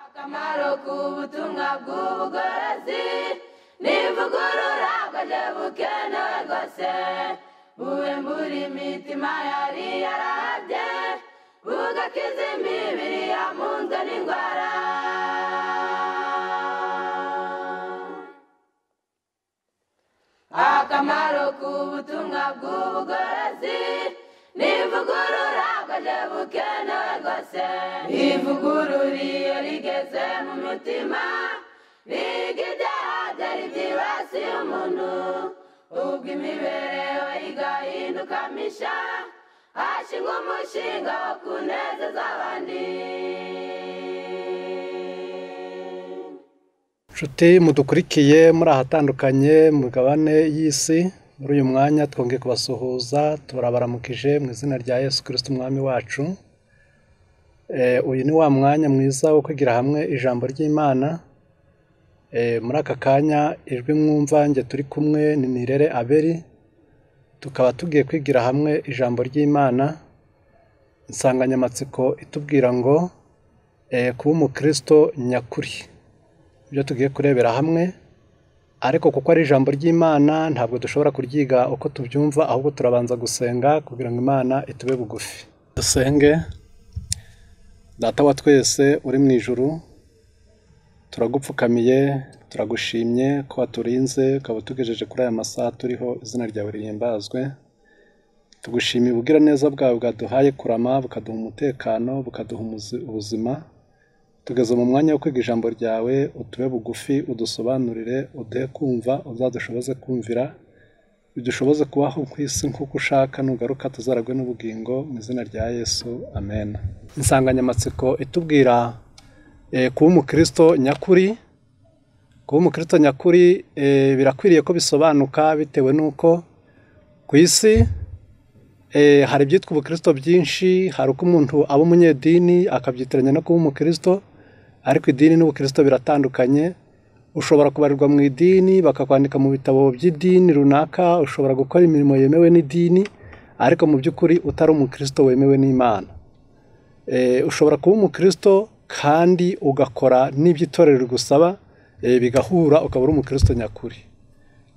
Akamaro k'ubutumwa bw'ubugorozi n'ivugurura bwaje bukenewe rwose, buhembura imitima yari yarahabye, bugakiza imibiri yamunzwe n'indwara. Akamaro k'ubutumwa bw'ubugorozi n'ivugurura bwaje bukenewe rwose, ivugurura iyo rigeze mu mutima riga ibyaha byari byibasiye umuntu, ubwo imibereho igahinduka misha, hashingwa umushinga wo kunezeza abandi. Nshuti mudukurikiye muri ahatandukanye mu migabane y'isi, muri uyu mwanya twongeye kubasuhuza, turabaramukije mu izina rya Yesu Kristo Umwami wacu. Uyu ni wa mwanya mwiza wo kwigira hamwe ijambo ry'Imana. Muri aka kanya ijwi mwumva njye turi kumwe ni Nirere Abeli, tukaba tugiye kwigira hamwe ijambo ry'Imana. Insanganyamatsiko itubwira ngo kuba umukristo nyakuri, ibyo tugiye kurebera hamwe. Ariko kuko ari ijambo ry'Imana ntabwo dushobora kuryiga uko tubyumva, ahubwo turabanza gusenga kugira ngo Imana itube bugufi. Dusenge. Data wa twese uri mu ijuru, turagupfukamiye, turagushimye ko waturinze ukaba utugejeje kuri aya masaha turiho, izina ryawe rihimbazwe. Tugushimiye ubugiraneza bwawe bwaduhaye kurama, bukaduha umutekano, bukaduha ubuzima. Tugeze mu mwanya wo kwiga ijambo ryawe, utube bugufi, udusobanurire, uduhe kumva, uzadushoboze kumvira, bidushoboze kubaho ku isi nk'uko ushaka, nugaruka tuzaragwe n'ubugingo mu izina rya Yesu, amen. Insanganyamatsiko itubwira kuba umukristo nyakuri. Kuba umukristo nyakuri birakwiriye ko bisobanuka, bitewe n'uko ku isi hari ibyitwa ubukristo byinshi. Hari uko umuntu aba umunyedini akabyitiranya no kuba umukristo, ariko idini n'ubukristo biratandukanye. Ushobora kubarirwa mu idini bakakwandika mu bitabo by'idini runaka, ushobora gukora imirimo yemewe n'idini, ariko mu by'ukuri utari umukristo wemewe n'Imana. Ushobora kuba umukristo kandi ugakora n'ibyo itorero rigusaba, bigahura, ukaba uri umukristo nyakuri.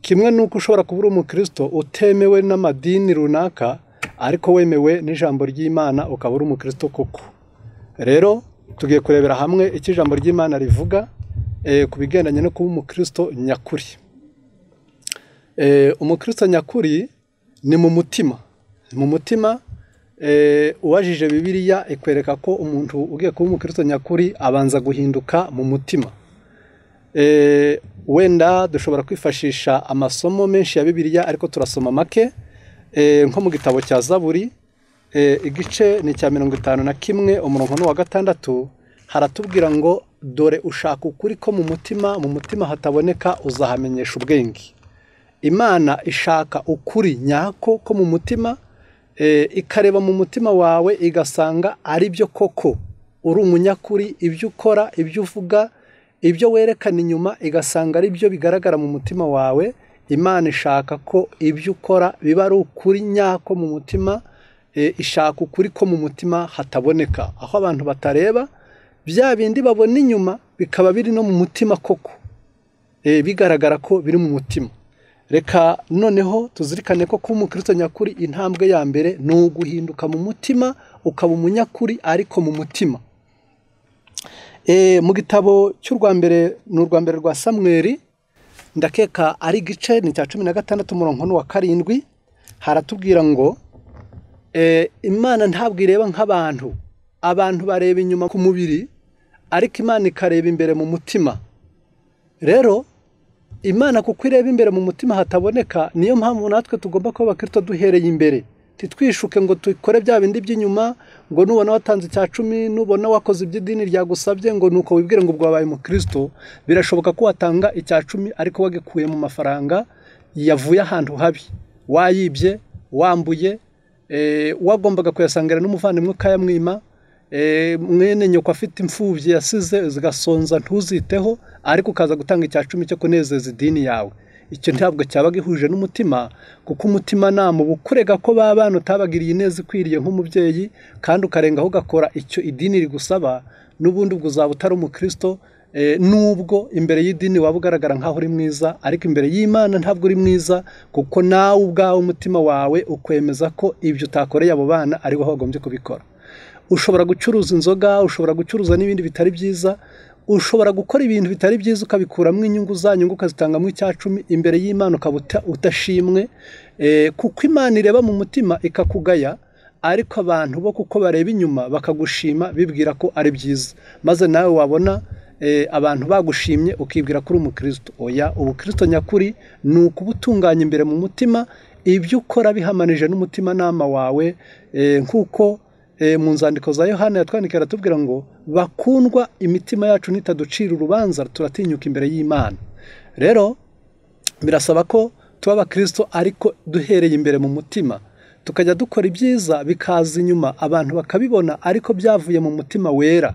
Kimwe n'uko ushobora kuba uri umukristo utemewe n'amadini runaka, ariko wemewe n'ijambo ry'Imana, ukaba uri umukristo koko. Rero tugiye kurebera hamwe icyo ijambo ry'Imana rivuga ku bigendanye no kuba umukristo nyakuri. Umukristo nyakuri ni mu mutima. Mu mutima, uwajije Bibiliya ikwereka ko umuntu ugiye kuba umukristo nyakuri abanza guhinduka mu mutima. Wenda dushobora kwifashisha amasomo menshi ya Bibiliya, ariko turasoma make. Nko mu gitabo cya Zaburi, igice ni cya 51 umurongo wa 6, haratubwira ngo dore ushaka ukuri ko mu mutima hataboneka uzahamenyesha ubwenge. Imana ishaka ukuri nyako ko mu mutima, ikareba mu mutima wawe igasanga ari byo koko uri umunyakuri, ibyo ukora, ibyo uvuga, ibyo werekana inyuma, igasanga ari byo bigaragara mu mutima wawe. Imana ishaka ko ibyo ukora biba ari ukuri nyako mu mutima, ishaka ukuri ko mu mutima hataboneka, aho abantu batareba bya bindi babona inyuma bikaba biri no mu mutima koko, bigaragara ko biri mu mutima. Reka noneho tuzirikane ko kuba umukristo nyakuri intambwe ya mbere ni uguhinduka mu mutima, ukaba umunyakuri ariko mu mutima. Mu gitabo cy'urwa mbere, ni urwa mbere rwa Samweli, ndakeka ari igice ni cya 16 umurongo wa 7, haratubwira ngo Imana ntabwo ireba nk'abantu. Abantu bareba inyuma ku mubiri, ariko Imana ikareba imbere mu mutima. Rero Imana kuko ireba imbere mu mutima hataboneka, niyo mpamvu natwe tugomba kuba abakristo duhereye imbere. Titwishuke ngo dukore bya bindi by'inyuma, ngo nubona watanze icya 10, nubona wakoze iby'idini ryagusabye, ngo nuko wibwire ngo ubwo wabaye umukristo. Birashoboka ko watanga icya 10 ariko wagikuye mu mafaranga yavuye ahantu habi, wayibye, wambuye, wagombaga kuyasangira n'umuvandimwe ukayamwima, mwene nyoko afite imfubyi yasize zigasonza ntuziteho, ariko ukaza gutanga icya 10 cyo kunezeza idini yawe. Icyo ntabwo cyaba gihuje n'umutima, kuko umutima nama ukurega ko babana utabagiriye ineza ikwiriye nk'umubyeyi, kandi ukarengaho ugakora icyo idini rigusaba. n'ubundi ubwo uzaba utari umukristo. Nubwo imbere y'idini waba ugaragara nk'aho uri mwiza, ariko imbere y'Imana ntabwo uri mwiza, kuko nawe ubwawe umutima wawe ukwemeza ko ibyo utakoreye abo bana ari wowe wagombye kubikora. Ushobora gucuruza inzoga, ushobora gucuruza n'ibindi bitari byiza, ushobora gukora ibintu bitari byiza ukabikuramo inyungu za nyungu ukazitangamo 10, imbere y'Imana ukaba utashimwe, kuko Imana ireba mu mutima ikakugaya, ariko abantu bo kuko bareba inyuma bakagushima bibwira ko ari byiza, maze nawe wabona abantu bagushimye ukibwira ko uri umukristo. Oya, ubukristo nyakuri ni ukubutunganya imbere mu mutima, ibyo ukora bihamanije n'umutimanama wawe, nk'uko mu nzandiko za Yohana yatwandikiye aratubwira ngo bakundwa, imitima yacu nitaducira urubanza turatinyuka imbere y'Imana. Rero birasaba ko tuba abakristo ariko duhereye imbere mu mutima, tukajya dukora ibyiza bikaza inyuma abantu bakabibona, ariko byavuye mu mutima wera.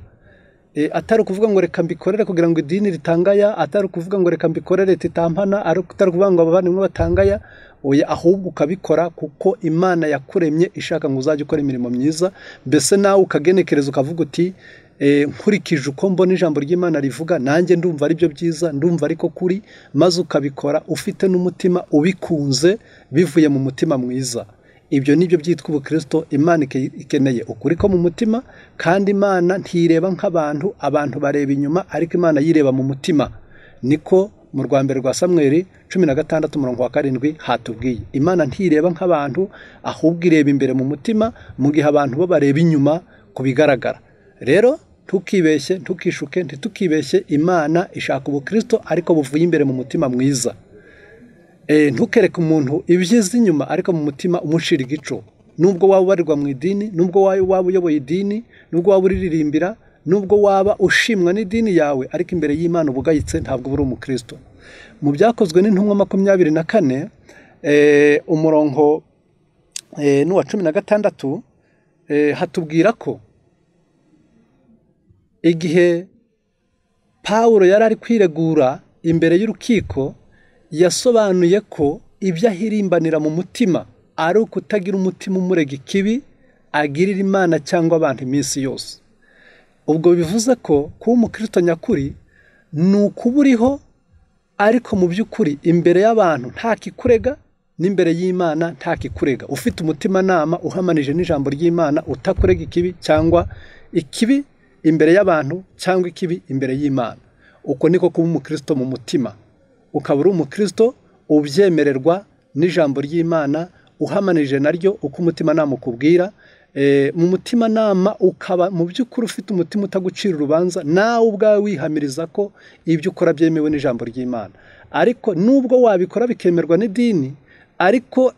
Atari ukuvuga ngo reka mbikorere kugira ngo idini ritangaya, atari ukuvuga ngo reka mbikorere titampana, atari ukuvuga ngo abavandimwe batangaya, oya, ahubwo ukabikora kuko Imana yakuremye ishaka ngo uzajye ukora imirimo myiza. Mbese nawe ukagenekereza ukavuga uti nkurikije uko mbona ijambo ry'Imana rivuga, nanjye ndumva ari byo byiza, ndumva ariko kuri, maze ukabikora ufite n'umutima ubikunze, bivuye mu mutima mwiza. Ibyo nibyo byitwa ubukristo. Imana ikeneye ukuri ko mu mutima, kandi Imana ntireba nk'abantu, abantu bareba inyuma, ariko Imana yireba mu mutima. Niko mu rwa mbere rwa Samweli 16 umurongo wa 7 hatubwiye. Imana ntireba nk'abantu, ahubwo ireba imbere mu mutima, mu gihe abantu bo bareba inyuma ku bigaragara. Rero ntukibeshye, ntukishuke, ntitukibeshye, Imana ishaka ubukristo ariko buvuye imbere mu mutima mwiza. Ntukereke umuntu ibyiza inyuma ariko mu mutima umushira igico. Nubwo waba ubarirwa mu idini, nubwo waba uyoboye idini, nubwo waba uririmbira, nubwo waba ushimwa n'idini yawe, ariko imbere y'Imana ubugayitse, ntabwo uri umukristo. Mu byakozwe n'intumwa 24 umurongo n'uwa 16 hatubwira ko igihe Pawulo yari ari kwiregura imbere y'urukiko, yasobanuye ko ibyo ahirimbanira mu mutima ari ukutagira umutima umurega ikibi agirira Imana cyangwa abantu iminsi yose. Ubwo bivuze ko kuba umukristo nyakuri ni ukuba uriho, ariko mu by'ukuri imbere y'abantu nta kikurega, n'imbere y'Imana nta kikurega, ufite umutimanama uhamanije n'ijambo ry'Imana, utakurega ikibi cyangwa ikibi imbere y'abantu cyangwa ikibi imbere y'Imana. Uko niko kuba umukristo mu mutima, ukaba uri umukristo ubyemererwa n'ijambo ry'Imana, uhamanije naryo uko umutimanama ukubwira. Mu mutimanama ukaba mu by'ukuri ufite umutima utagucira urubanza, nawe ubwawe wihamiriza ko ibyo ukora byemewe n'ijambo ry'Imana. Ariko nubwo wabikora bikemerwa n'idini, ariko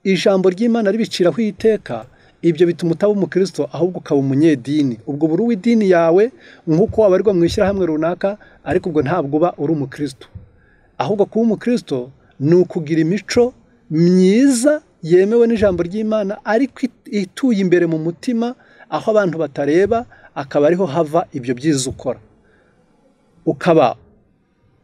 ijambo ry'Imana ribiciraho iteka, ibyo bituma utaba umukristo ahubwo ukaba umunyedini. Ubwo buri w'idini yawe nk'uko wabarirwa mu ishyirahamwe runaka, ariko ubwo ntabwo uba uri umukristo. Ahubwo kuba umukristo ni ukugira imico myiza yemewe n'ijambo ry'Imana, ariko ituye imbere mu mutima, aho abantu batareba, akaba ariho hava ibyo byiza ukora. Ukaba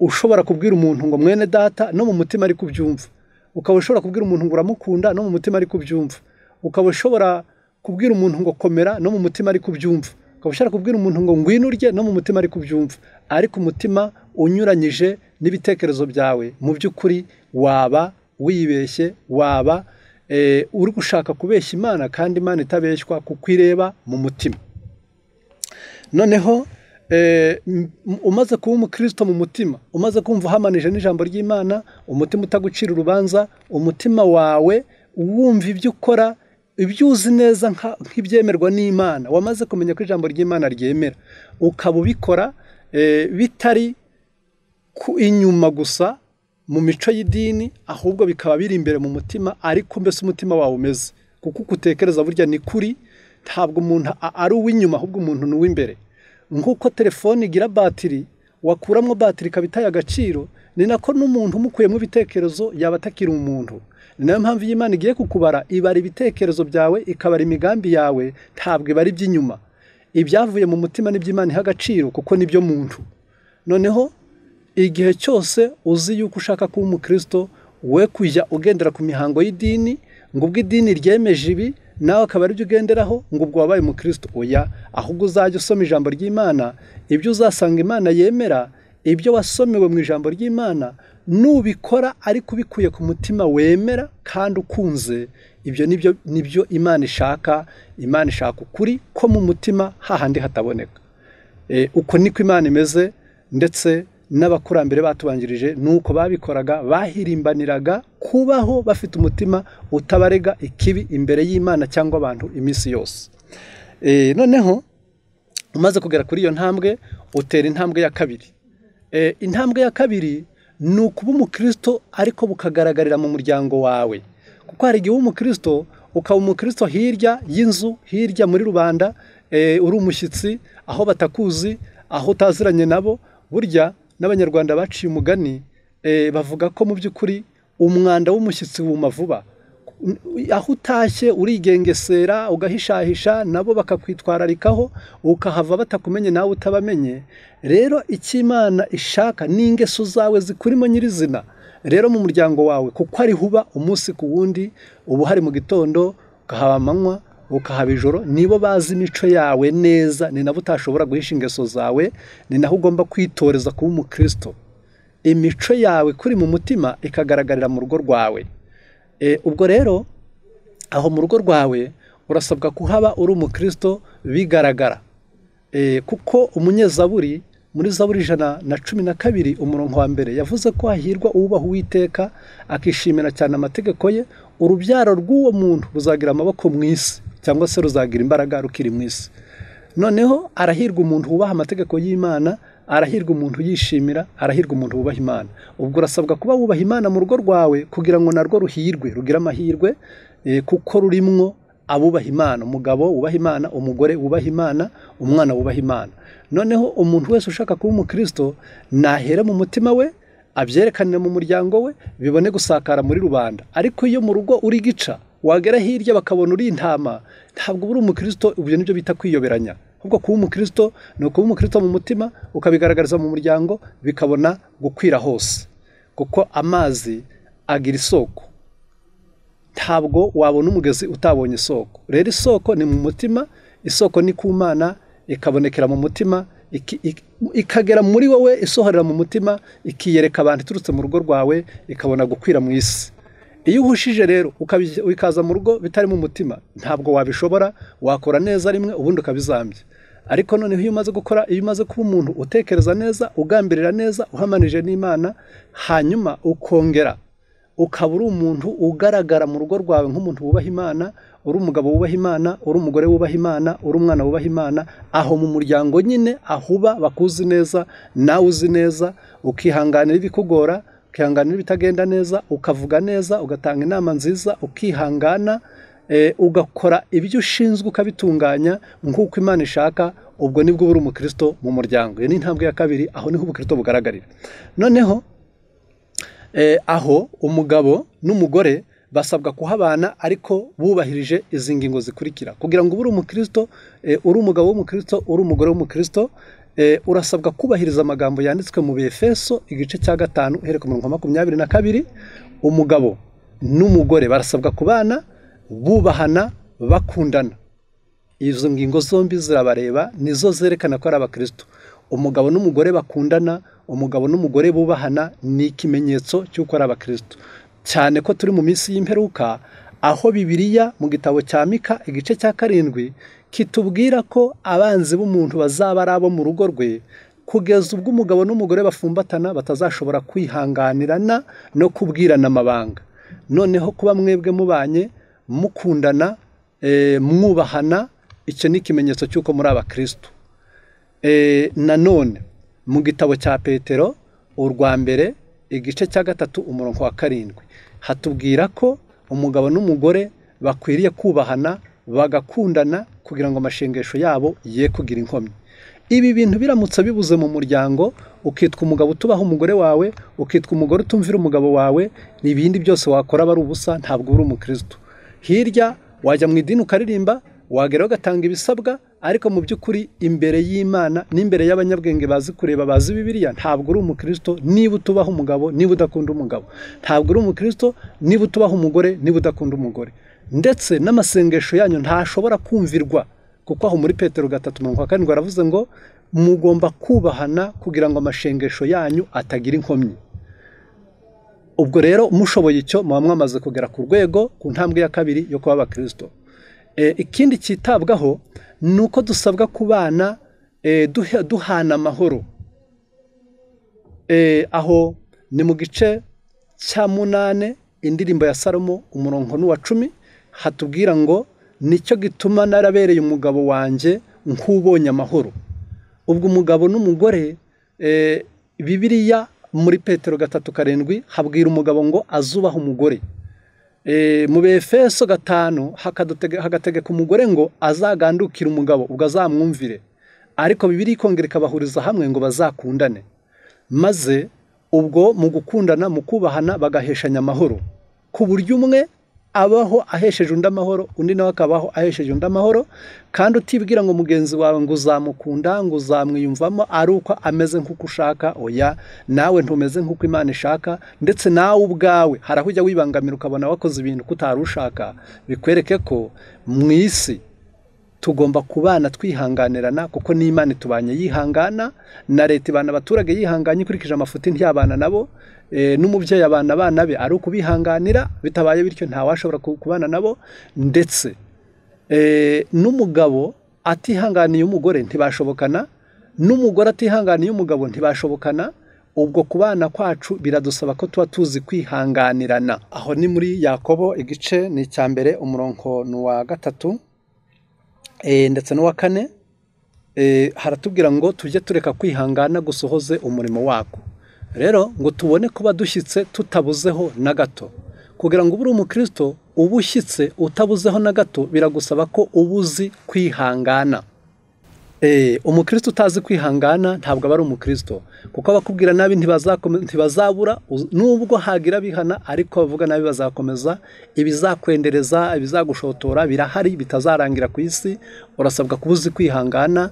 ushobora kubwira umuntu ngo mwene data, no mu mutima ari kubyumva. Ukaba ushobora kubwira umuntu ngo uramukunda, no mu mutima ari kubyumva. Ukaba ushobora kubwira umuntu ngo komera, no mu mutima ari kubyumva. Ukaba ushobora kubwira umuntu ngo ngwino urye, no mu mutima ari kubyumva. Ariko umutima unyuranyije n'ibitekerezo byawe, mu by'ukuri waba wibeshye, waba uri gushaka kubeshya Imana, kandi Imana itabeshywa kuko ireba mu mutima. Noneho umaze kuba umukristo mu mutima, umaze kumva uhamanije n'ijambo ry'Imana, umutima utagucira urubanza, umutima wawe wumva ibyo ukora, ibyo uzi neza nk'ibyemerwa n'Imana, wamaze kumenya ko ijambo ry'Imana ryemera, ukaba ubikora bitari ku inyuma gusa mu mico y'idini, ahubwo bikaba biri imbere mu mutima, ariko mbese umutima wawe umeze kuko ukutekereza burya ni kuri, ntabwo umuntu ari uw'inyuma, ahubwo umuntu ni uw'imbere. Nk'uko telefone igira batiri, wakuramo batiri ikaba itaye agaciro, ni nako n'umuntu umukuyemo ibitekerezo yaba atakiri umuntu. Ni nayo mpamvu Imana igiye kukubara, ibara ibitekerezo byawe, ikabara imigambi yawe, ntabwo ibara iby'inyuma. Ibyavuye mu mutima nibyo Imana iha agaciro, kuko nibyo muntu. Noneho igihe cyose uzi yuko ushaka kuba umukristo, we kujya ugendera ku mihango y'idini, ngo ubwo idini ryemeje ibi nawe akaba aribyo ugenderaho ngo ubwo wabaye umukristo. Oya, ahubwo uzajya usoma ijambo ry'Imana, ibyo uzasanga Imana yemera, ibyo wasomewe mu ijambo ry'Imana, nubikora ariko ubikuye ku mutima wemera kandi ukunze, ibyo nibyo Imana ishaka. Imana ishaka ukuri ko mu mutima hahandi hataboneka. Uko niko Imana imeze, ndetse n'abakurambere batubanjirije nuko babikoraga, bahirimbaniraga kubaho bafite umutima utabarega ikibi imbere y'Imana cyangwa abantu iminsi yose. Noneho umaze kugera kuri iyo ntambwe, utera intambwe ya kabiri. Intambwe ya kabiri ni ukuba umukristo ariko bukagaragarira mu muryango wawe. Kuko hari igihe uba umukristo, ukaba umukristo hirya y'inzu, hirya muri rubanda, uri umushyitsi, aho batakuzi, aho utaziranye nabo. Burya n'Abanyarwanda baciye umugani, bavuga ko mu by'ukuri umwanda w'umushyitsi wuma vuba. Aho utashye urigengesera, ugahishahisha, nabo bakakwitwararikaho, ukahava batakumenye nawe utabamenye. Rero icyo Imana ishaka ni ingeso zawe zikurimo nyirizina. Rero mu muryango wawe, kuko ari huba umunsi ku wundi, uba uhari mu gitondo, ukahaba amanywa, ukahaba ijoro, nibo bazi imico yawe neza, ni nabo utashobora guhisha ingeso zawe, ni naho ugomba kwitoreza kuba umukristo. Imico yawe kuri mu mutima ikagaragarira mu rugo rwawe. Ubwo rero aho mu rugo rwawe urasabwa kuhaba uri umukristo bigaragara. Kuko umunyezaburi muri Zaburi 112 umurongo wa mbere yavuze ko hahirwa uwubaha Uwiteka akishimira cyane amategeko ye, urubyaro rw'uwo muntu ruzagira amaboko mu isi, cyangwa se ruzagira imbaraga rukiri mu isi. Noneho arahirwa umuntu wubaha amategeko y'Imana, arahirwa umuntu yishimira, arahirwa umuntu wubaha Imana. Ubwo urasabwa kuba wubaha Imana mu rugo rwawe kugira ngo narwo ruhirwe, rugire amahirwe, kuko rurimwo abubaha Imana, umugabo wubaha Imana, umugore wubaha Imana, umwana wubaha Imana. Noneho umuntu wese ushaka kuba umukristo nahera mu mutima we, abyerekanire mu muryango we, bibone gusakara muri rubanda. Ariko iyo mu rugo uri gica, wagera hirya bakabona uri intama, ntabwo uri umukristo. Ibyo nibyo bita kwiyoberanya. Ahubwo kuba umukristo ni ukuba umukristo mu mutima, ukabigaragariza mu muryango, bikabona gukwira hose. Kuko amazi agira isoko, ntabwo wabona umugezi utabonye isoko. Rero isoko ni mu mutima, isoko ni ku Mana, ikabonekera mu mutima, ikagera muri wowe, isohorera mu mutima, ikiyereka abantu iturutse mu rugo rwawe, ikabona gukwira mu isi. Iyo uhushije rero ukaza mu rugo bitari mu mutima, ntabwo wabishobora, wakora neza rimwe ubundi ukabizambya. Ariko noneho iyo umaze gukora, iyo umaze kuba umuntu utekereza neza, ugambirira neza, uhamanije n'Imana, hanyuma ukongera ukaba uri umuntu ugaragara mu rugo rwawe nk'umuntu wubaha Imana, uri umugabo wubaha Imana, uri umugore wubaha Imana, uri umwana wubaha Imana, aho mu muryango nyine ahuba bakuzi neza, nawe uzi neza, ukihanganira ibikugora, ukihanganira ibitagenda neza, ukavuga neza, ugatanga inama nziza, ukihangana, ugakora ibyo ushinzwe ukabitunganya nk'uko Imana ishaka, ubwo nibwo uri umukristo mu muryango. Iyo ni intambwe ya kabiri, aho niho ubukristo bugaragarira. Noneho aho umugabo n'umugore basabwa kuhabana ariko bubahirije izi ngingo zikurikira. Kugira ngo ube umukristo, uri umugabo w'umukristo, uri umugore w'umukristo, urasabwa kubahiriza amagambo yanditswe mu Befeso igice cya 5 uhereye ku murongo wa 22. Umugabo n'umugore barasabwa kubana bubahana, bakundana. Izo ngingo zombi zirabareba, nizo zerekana ko ari abakristo. Umugabo n'umugore bakundana, umugabo n'umugore bubahana, ni ikimenyetso cy'uko ari abakristo. Cyane ko turi mu minsi y'imperuka, aho Bibiliya mu gitabo cya Mika igice cya 7 kitubwira ko abanzi b'umuntu bazaba ari abo mu rugo rwe, kugeza ubwo umugabo n'umugore bafumbatana batazashobora kwihanganirana no kubwirana amabanga. Noneho kuba mwebwe mubanye mukundana, mwubahana, icyo ni ikimenyetso cy'uko muri abakristo. Nanone mu gitabo cya Petero urwa mbere igice cya 3 umurongo wa 7 hatubwira ko umugabo n'umugore bakwiriye kubahana bagakundana kugira ngo amashengesho yabo ye kugira inkomyi. Ibi bintu biramutse bibuze mu muryango, ukitwa umugabo utubaha umugore wawe, ukitwa umugore utumvira umugabo wawe, n'ibindi byose wakora bari ubusa, ntabwo uri umukristo. Hirya wajya mu idini ukaririmba, wageraho ugatanga ibisabwa, ariko mu by'ukuri imbere y'Imana n'imbere y'abanyabwenge bazi kureba bazi Bibiliya, ntabwo uri umukristo niba utubaha umugabo, niba udakunda umugabo. Ntabwo uri umukristo niba utubaha umugore, niba udakunda umugore. Ndetse n'amasengesho yanyu ntashobora kumvirwa, kuko aho muri Petero 3:7 aravuze ngo mugomba kubahana kugira ngo amashengesho yanyu atagira inkomyi. Ubwo rero mushoboye icyo, muba mwamaze kugera ku rwego, ku ntambwe ya kabiri yo kuba abakristo. Ikindi cyitabwaho ni uko dusabwa kubana duhana amahoro. Aho ni mu gice cya 8 indirimbo ya Salomo umurongo n'uwa 10, hatubwira ngo nicyo gituma narabereye umugabo wanjye nk'ubonye amahoro. Ubwo umugabo n'umugore, Bibiliya muri Petero 3:7 habwira umugabo ngo azubaha umugore. Mu Befeso 5 hagategeka umugore ngo azagandukire umugabo, ubwo azamwumvire. Ariko Bibiliya ikongera ikabahuriza hamwe ngo bazakundane, maze ubwo mu gukundana, mu kubahana, bagaheshanya amahoro, ku buryo umwe abaho ahesheje undi amahoro, undi nawe akabaho ahesheje undi amahoro. Kandi utibwira ngo mugenzi wawe ngo uzamukunda, ngo uzamwiyumvamo ari uko ameze nk'uko ushaka. Oya, nawe ntumeze nk'uko Imana ishaka, ndetse nawe ubwawe hari aho ujya wibangamira ukabona wakoze ibintu kutari ushaka. Bikwereke ko mu isi tugomba kubana twihanganirana, kuko n'Imana itubanye yihangana, na leta ibana abaturage yihanganye ikurikije amafuti ntiyabana nabo, n'umubyeyi abana abana be ari ukubihanganira, bitabaye bityo ntawashobora kubana nabo. Ndetse n'umugabo atihanganiye umugore ntibashobokana, n'umugore atihanganiye umugabo ntibashobokana. Ubwo kubana kwacu biradusaba ko tuba tuzi kwihanganirana. Aho ni muri Yakobo igice ni icya 1 umurongo ni uwa 3 ndetse n'uwa 4. Haratubwira ngo tujye tureka kwihangana gusohoze umurimo wako. Rero ngo tubone kuba dushyitse tutabuzeho na gato. Kugira ngo ube umukristo uba ushyitse utabuzeho na gato, biragusaba ko uba uzi kwihangana. Umukristo utazi kwihangana ntabwo aba ari umukristo, kuko abakubwira nabi ntibazabura, nubwo hagira bihana, ariko bavuga nabi bazakomeza. Ibizakwendereza, ibizagushotora birahari, bitazarangira ku isi. Urasabwa kuba uzi kwihangana.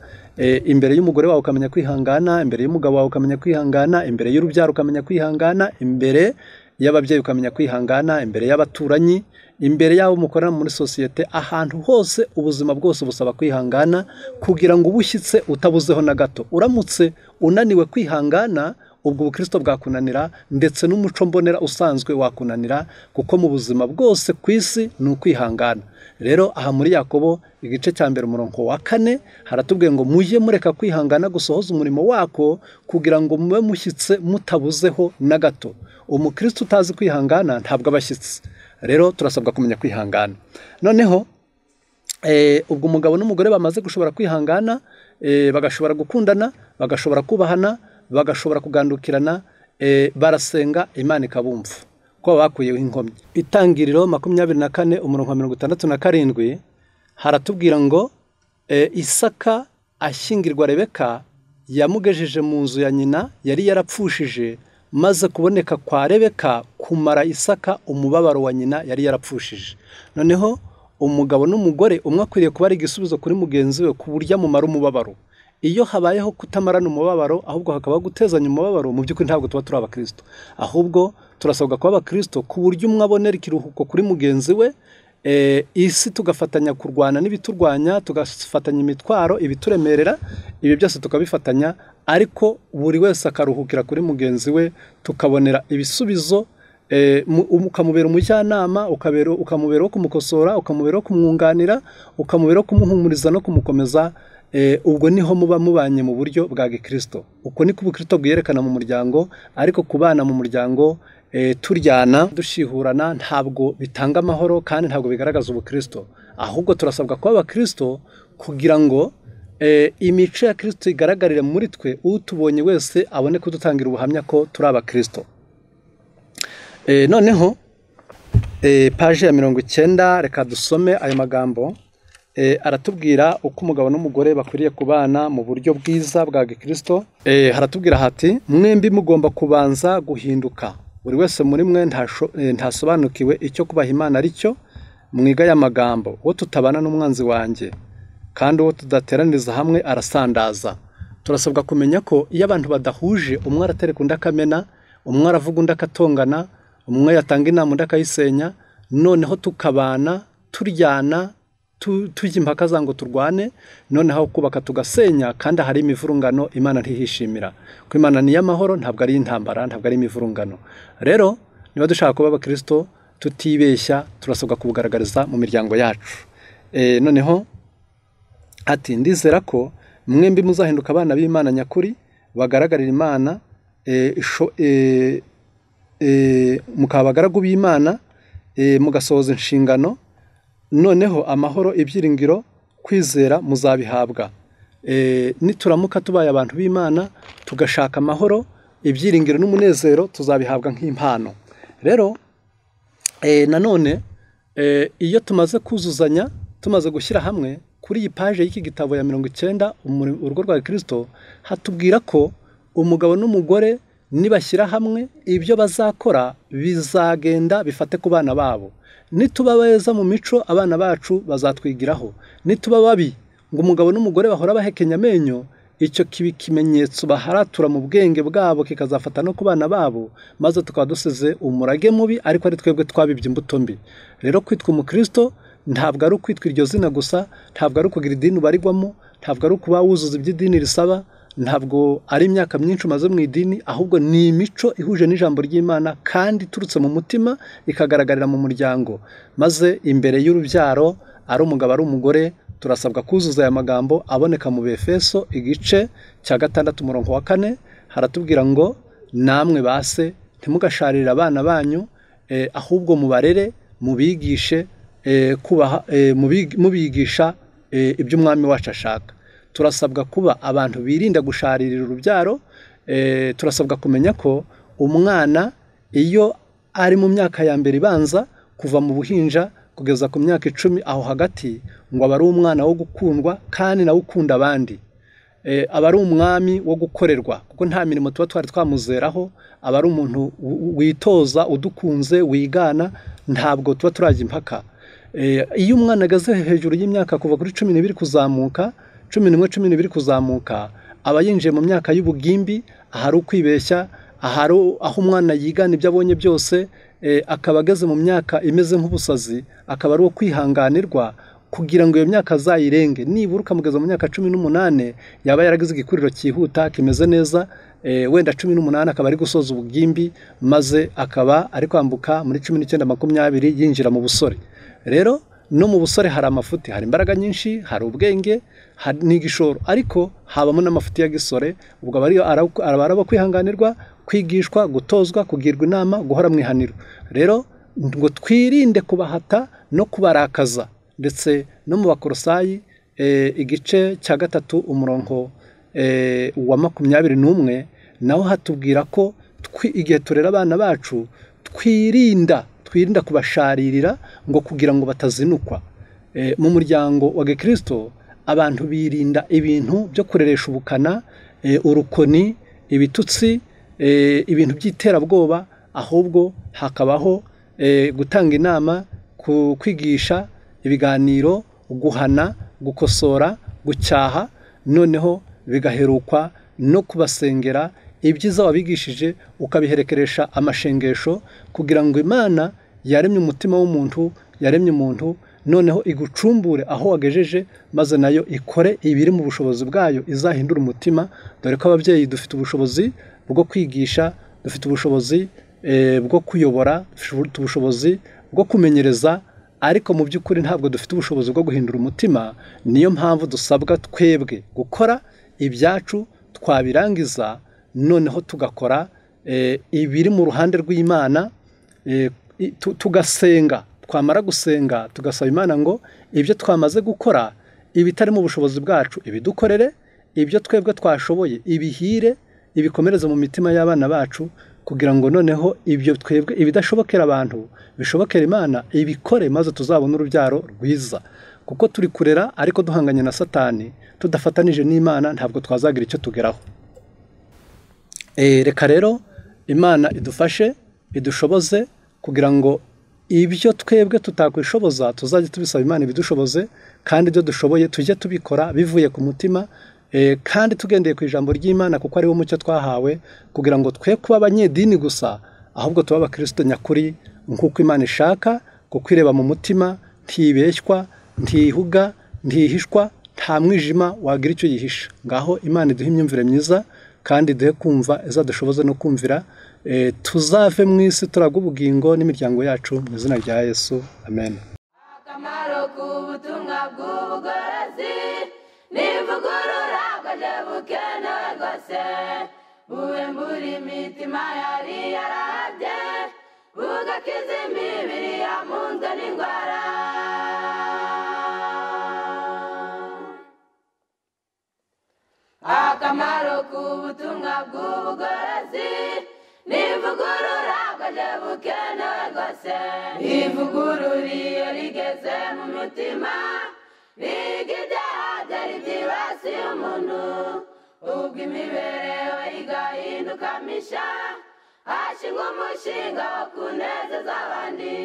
Imbere y'umugore wawe ukamenya kwihangana, imbere y'umugabo wawe ukamenya kwihangana, imbere y'urubyaro ukamenya kwihangana, imbere y'ababyeyi ukamenya kwihangana, imbere y'abaturanyi, imbere y'abo mukorana muri sosiyete, ahantu hose ubuzima bwose busaba kwihangana kugira ngo ubushyitse utabuzeho na gato. Uramutse unaniwe kwihangana, ubwo ubukristo bwakunanira, ndetse n'umuco mbonera usanzwe wakunanira, kuko mu buzima bwose ku isi ni ukwihangana. Rero aha muri Yakobo igice cya 1 umurongo wa 4 haratubwiye ngo mujye mureka kwihangana gusohoza umurimo wako, kugira ngo mube mushyitse mutabuzeho na gato. Umukristo utazi kwihangana ntabwo abashyitse. Rero turasabwa kumenya kwihangana. Noneho ubwo umugabo n'umugore bamaze gushobora kwihangana, bagashobora gukundana, bagashobora kubahana, bagashobora kugandukirana, barasenga Imana ikabumva ko bakuyeho inkomyi. Itangiriro 24 umurongo wa 67 haratubwira ngo Isaka ashyingirwa Rebeka, yamugejeje mu nzu ya nyina yari yarapfushije, maze kuboneka kwa Rebeka kumara Isaka umubabaro wa nyina yari yarapfushije. Noneho umugabo n'umugore umwe akwiriye kuba ari igisubizo kuri mugenzi we ku buryo amumara umubabaro. Iyo habayeho kutamarana umubabaro, ahubwo hakaba gutezanya umubabaro, mu by'ukuri ntabwo tuba turi abakristo. Ahubwo turasabwa kuba abakristo ku buryo umwe abonera ikiruhuko kuri mugenzi we, isi tugafatanya kurwana n'ibiturwanya, tugafatanya imitwaro ibituremerera, ibi byose tukabifatanya, ariko buri wese akaruhukira kuri mugenzi we, tukabonera ibisubizo. Ukamubera umujyanama, ukamubera wo kumukosora, ukamubera wo kumwunganira, ukamubera wo kumuhumuriza no kumukomeza. Ubwo niho muba mubanye mu buryo bwa gikristo. Uko niko ubukristo bwiyerekana mu muryango. Ariko kubana mu muryango turyana, dushihurana, ntabwo bitanga amahoro kandi ntabwo bigaragaza ubukristo. Ahubwo turasabwa kuba abakristo kugira ngo imico ya Kristo igaragarire muri twe, utubonye wese abone kudutangira ubuhamya ko turi abakristo. Noneho paje ya 90, reka dusome ayo magambo. Aratubwira uko umugabo n'umugore bakwiriye kubana mu buryo bwiza bwa gikristo. Haratubwira hati mwembi mugomba kubanza guhinduka, buri wese muri mwe ntasobanukiwe icyo kubaha Imana ari cyo. Mwiga aya magambo: uwo tutabana n'umwanzi wanjye, kandi uwo tudateraniriza hamwe arasandaza. Turasabwa kumenya ko iyo abantu badahuje, umwe aratereka undi akamena, umwe aravuga undi akatongana, umwe yatanga inama undi akayisenya. Noneho tukabana turyana, tujya impaka za ngo turwane, noneho kubaka tugasenya, kandi ahari imivurungano Imana ntihishimira. Kuko Imana ni iy'amahoro, ntabwo ari intambara, ntabwo ari imivurungano. Rero niba dushaka kuba abakristo tutibeshya, turasabwa kubugaragariza mu miryango yacu. Noneho ati ndizera ko mwembi muzahinduka abana b'Imana nyakuri, bagaragarira Imana, mukaba abagaragu b'Imana, mugasohoza inshingano, noneho amahoro, ibyiringiro, kwizera muzabihabwa. Nituramuka tubaye abantu b'Imana, tugashaka amahoro, ibyiringiro n'umunezero, tuzabihabwa nk'impano. Rero nanone iyo tumaze kuzuzanya, tumaze gushyira hamwe, kuri iyi paje y'iki gitabo ya 90 urugo rwa Kristo, hatubwira ko umugabo n'umugore nibashyira hamwe ibyo bazakora bizagenda bifate ku bana babo. Nituba beza mu mico, abana bacu bazatwigiraho. Nituba babi ngo umugabo n'umugore bahora bahekenya amenyo, icyo kibi kimenyetso baharatura mu bwenge bwabo kikazafata no ku bana babo, maze tukaba dusize umurage mubi, ariko ari twebwe twabibye imbuto mbi. Rero kwitwa umukristo ntabwo ari ukwitwa iryo zina gusa, ntabwo ari ukugira idini ubarirwamo, ntabwo ari ukuba wuzuza ibyo idini risaba, ntabwo ari imyaka myinshi umaze mu idini, ahubwo ni imico ihuje n'ijambo ry'Imana kandi iturutse mu mutima ikagaragarira mu muryango. Maze imbere y'urubyaro, ari umugabo ari umugore, turasabwa kuzuza aya magambo aboneka mu Befeso igice cya 6 umurongo wa 4, haratubwira ngo namwe base ntimugasharire abana banyu, ahubwo mubarere, mubigishe kubaha, mubigisha ibyo umwami wacu ashaka. Turasabwa kuba abantu birinda gusharirira urubyaro. Turasabwa kumenya ko umwana iyo ari mu myaka ya mbere ibanza, kuva mu buhinja kugeza ku myaka 10, aho hagati ngo aba ari umwana wo gukundwa kandi nawe ukunda abandi. Aba ari umwami wo gukorerwa, kuko nta mirimo tuba twari twamuzeraho. Aba ari umuntu witoza, udukunze, wigana, ntabwo tuba turajya impaka. Iyo umwana ageze hejuru y'imyaka kuva kuri 12 kuzamuka, 11, 12 kuzamuka, aba yinjiye mu myaka y'ubugimbi, ahari ukwibeshya, ahari aho umwana yigana ibyo abonye byose, akaba ageze mu myaka imeze nk'ubusazi, akaba ari uwo kwihanganirwa kugira ngo iyo myaka azayirenge. Nibura ukamugeza mu myaka 18, yaba yaragize igikuriro cyihuta kimeze neza, wenda 18 akaba ari gusoza ubugimbi, maze akaba ari kwambuka muri 19, 20 yinjira mu busore. Rero no mu busore hari amafuti, hari imbaraga nyinshi, hari ubwenge, hari n'igishoro, ariko habamo n'amafuti ya gisore. Ubwo aba ari abo kwihanganirwa, kwigishwa, gutozwa, kugirwa inama, guhora mu ihaniro. Rero ngo twirinde kubahata no kubarakaza. Ndetse no mu Bakolosayi igice cya 3 umurongo wa 21, naho hatubwira ko igihe turera abana bacu twirinda kubasharirira ngo kugira ngo batazinukwa. Mu muryango wa Gikristo abantu birinda ibintu byo kureresha ubukana, urukoni, ibitutsi, ibintu by'iterabwoba, ahubwo hakabaho gutanga inama, kwigisha, ibiganiro, guhana, gukosora, gucyaha, noneho bigaherukwa no kubasengera. Ibyiza wabigishije ukabiherekeresha amashengesho, kugira ngo Imana yaremye umutima w'umuntu, yaremye umuntu, noneho igucumbure aho wagejeje, maze nayo ikore ibiri mu bushobozi bwayo, izahindura umutima. Dore ko ababyeyi dufite ubushobozi bwo kwigisha, dufite ubushobozi bwo kuyobora, dufite ubushobozi bwo kumenyereza, ariko mu by'ukuri ntabwo dufite ubushobozi bwo guhindura umutima. Niyo mpamvu dusabwa twebwe gukora ibyacu, twabirangiza noneho tugakora ibiri mu ruhande rw'Imana, tugasenga. Twamara gusenga tugasaba Imana ngo ibyo twamaze gukora, ibitari mu bushobozi bwacu ibidukorere, ibyo twebwe twashoboye ibihire, ibikomereze mu mitima y'abana bacu, kugira ngo noneho ibyo twebwe ibidashobokera abantu bishobokera Imana ibikore, maze tuzabone urubyaro rwiza. Kuko turi kurera ariko duhanganye na Satani, tudafatanije n'Imana ntabwo twazagira icyo tugeraho. Reka rero Imana idufashe, idushoboze kugira ngo ibyo twebwe tutakwishoboza tuzajye tubisaba Imana ibidushoboze, kandi ibyo dushoboye tujye tubikora bivuye ku mutima, kandi tugendeye ku ijambo ry'Imana, kuko ari wo mucyo twahawe, kugira ngo twe kuba abanyedini gusa, ahubwo tuba abakristo nyakuri nk'uko Imana ishaka, kuko ireba mu mutima ntibeshywa, ntihuga, ntihishwa, nta mwijima wagira icyo yihisha. Ngaho Imana iduhe imyumvire myiza kandi iduhe kumva, izadushoboze no kumvira, tuzave mu isi turagwa ubugingo n'imiryango yacu mu izina rya Yesu, amen. Akamaro k'ubutumwa bw'ubugorozi n'ivugurura bwaje bukenewe rwose, buhembura imitima yari yarahabye, bugakiza imibiri yamunzwe n'indwara. Akamaro k'ubutumwa bw'ubugorozi n'ivugurura bwaje bukenewe rwose, ivugurura iyo rigeze mu mutima riga ibyaha byari byibasiye umuntu, ubwo imibereho igahinduka misha, hashingwa umushinga wo kunezeza abandi.